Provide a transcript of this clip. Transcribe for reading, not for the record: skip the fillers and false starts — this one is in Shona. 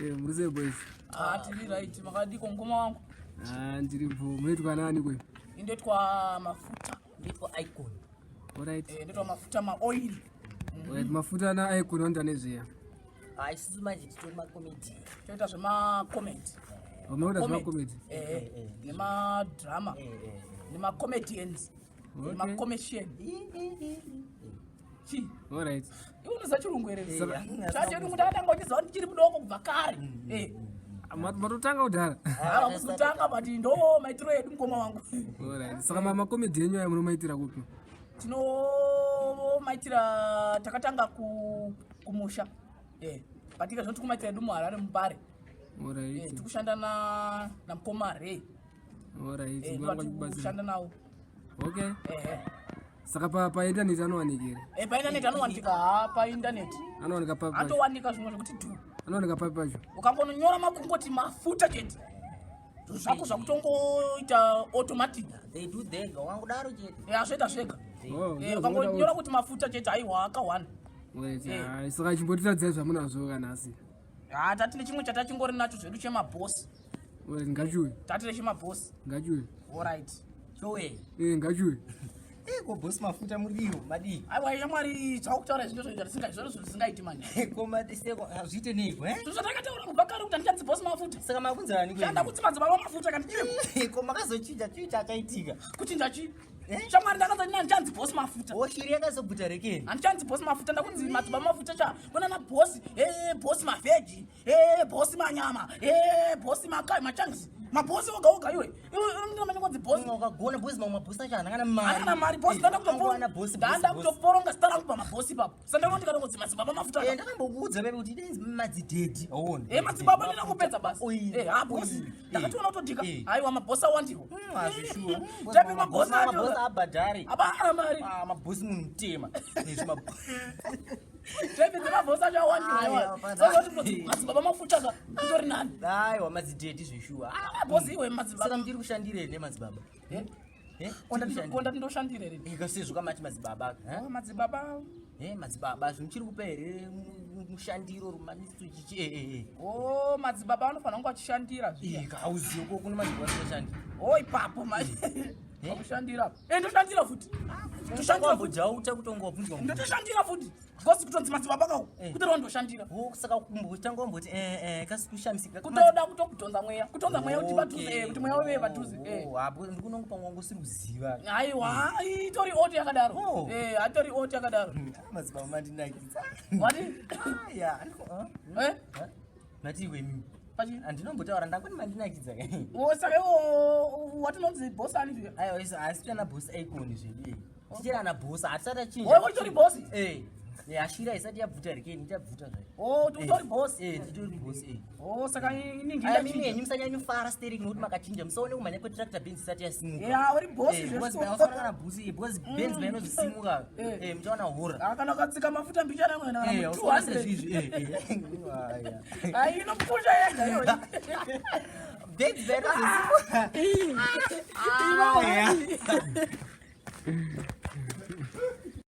Eh, muri sei boys? Ah, tiri right. Makadiko mukoma wangu. Ah, ndiri bho. Munoitwa nani kwe? Indoitwa mafuta. Ndoitwa icon. Alright. Eh, ndoitwa mafuta ma oil. Alright, mafuta na icon vanoita nezveya. Ah, isusu manje titori ma comedy. Toita zvema comedy. Munoita zvema comedy. Eh, eh, nema drama. Eh, eh. Nema comedians. Okay. Nema comedian. Chi. Alright. Iwe unoziva chirungu here? Eh, Chachirungu ndakatanga uchiziva kuti ndichiri mudoko kubva kare. Eh. Matotanga kudhara. Ah, kutanga but ndo maitiro edu mukoma wangu. Alright. Saka ma comedy enyu aya munomaitira kupi? Tinomaitira takatanga ku kumusha. Eh. Patika zvino tikumaitira edu muHarare muMbare. Eh, Alright. tikushanda na na mukoma Ray. Alright. Eh, Mwari vakubatsira. tikushanda nawo. Okay. Eh. Saka pa pa internet anowanika here? Eh, pa internet anowanika ha pa internet. Anowanika pa pacho. Atowanika zvimwe zvekuti dhu. Anowanika pa pacho. Ukangononyora makungoti mafuta chete. Zvako zvakutongoita automatic. They do dhega wangudaro chete. Eh, azvoita zvega. Oh, Eh, ukangonyora kuti mafuta chete aiwa akawanda. Alright. Ah, Saka chimbotiratidzai zvamunazvo kanhasi. Ha tatine chimwe chatachingori nacho zvedu chemabhosi. Alright, ngachiuye. Tatine chemabhosi. Ngachiuye. Alright. Chowe. Eh, ngachiuye. Eh, ko boss mafuta muriyo madii? Aiwa shamwari zvakutaura izvi ndozvo zvisingaiti zvozvo zvisingaiti manje. Ko madiseko hazviite neiko eh? Zvo zvatakataura kubva kare kuti handichanzi boss mafuta. Saka makunzirani Shanda kwenu? kuti madzibaba mafuta kana ndichiri Ko makazochinja chii chakaitika? kuchinja chii? Eh? Shamwari ndakanzi handichanzi boss mafuta. O shiri yakazobvuta rekeni. Handichanzi boss mafuta ndakunzi madzibaba mafuta cha kuna na boss eh boss mavheji eh boss manyama eh boss makai machangs mabhosi oga oga iwe. Iwe ndinonzi boss. Wakagona boss mamwe mabhosi acho haana kana mari. Ana mari boss ndanda Angowana boss, boss, ndanda boss. kutoporonga zita rangu pamabhosi ipapo. Saka ndakoti kana kunzi madzibaba mafuta. Eh, ndakambokuudza baby kuti idai madzidhedhi. Aone. Eh madzibaba ndina kupedza basi. Oyi. Eh ha boss. Oyi. Ndakatoona kutodhika. Eh. Aiwa mabhosi awandirwa. Hazvishuwa. Tape mabhosi acho. Mabhosi abhadhari. Abana mari. Ah, mabhosi munhu mutema. Nezvi mabhosi. Tape dzemabhosi acho awandirwa. Aiwa, iwa. pana. Saka kuti madzibaba mafuta ka kutori nani? Aiwa madzidhedhi zvishuwa. Ah mabhosi iwe madzibaba. Saka muchiri kushandira here madzibaba? Eh? Eh? Konda ndoshandira here? Ika sezvo kamati madzibaba. Eh? Oh, Madzibaba. Eh, madzibaba zvimuchiri kupa here mushandiro rumanisto chichi eh eh eh. Oh madzibaba anofanira kunge achishandira zviya. Ika hauziyo ko kune madzibaba asingashandi. Oh ipapo manje. Eh? Kushandira. Eh ndoshandira futi. Ndoshandira futi. Wambojauta kutonga wabvunzwa. Ndotoshandira futi. Because kutonzi madzibaba kako. Eh. Kutori ndoshandira. Wo saka kumbotanga wamboti eh eh kasi kushamisika. Kutoda kutokudhonza mweya. Kutonza mweya kuti padhuze eh, kuti mweya uve padhuze. Eh. Oh, hapo ndikunongo pamwe wangu usiri kuziva. Aiwa, itori oti yakadaro. Oh. Eh, atori oti yakadaro. Madzibaba mandinakidza. Wati? Aya, andiko. Eh? Mati iwe mimi. Pachi. Andinombotaura ndakoni mandinakidza. Oh, saka iwo watinonzi boss ani zviya? Aiwa isu asi tana boss icon zvedu. Tichiri ana boss hatisati tachinja. Oh, utori boss? Eh. Eh, ashira isati yabvuta rekeni ichabvuta zvayo. Oh, utori boss. Eh, titori boss eh. Oh, saka ini Aya mimi ndinda. henyu musanyanyofara stereki nokuti makachinja musaone kumhanya kwetractor Benz isati yasimuka. Yeah, uri boss Eh, zve. because painofanana kana bhusi eh, because Benz painozosimuka Eh. eh muchaona hora. Ah, kana ukatsika mafuta mbichana mwena Eh, kana usaona 200. sezvizvi eh eh. Aya. Ai, inopusha yega iyoyo. Benz painozosimuka. Aya.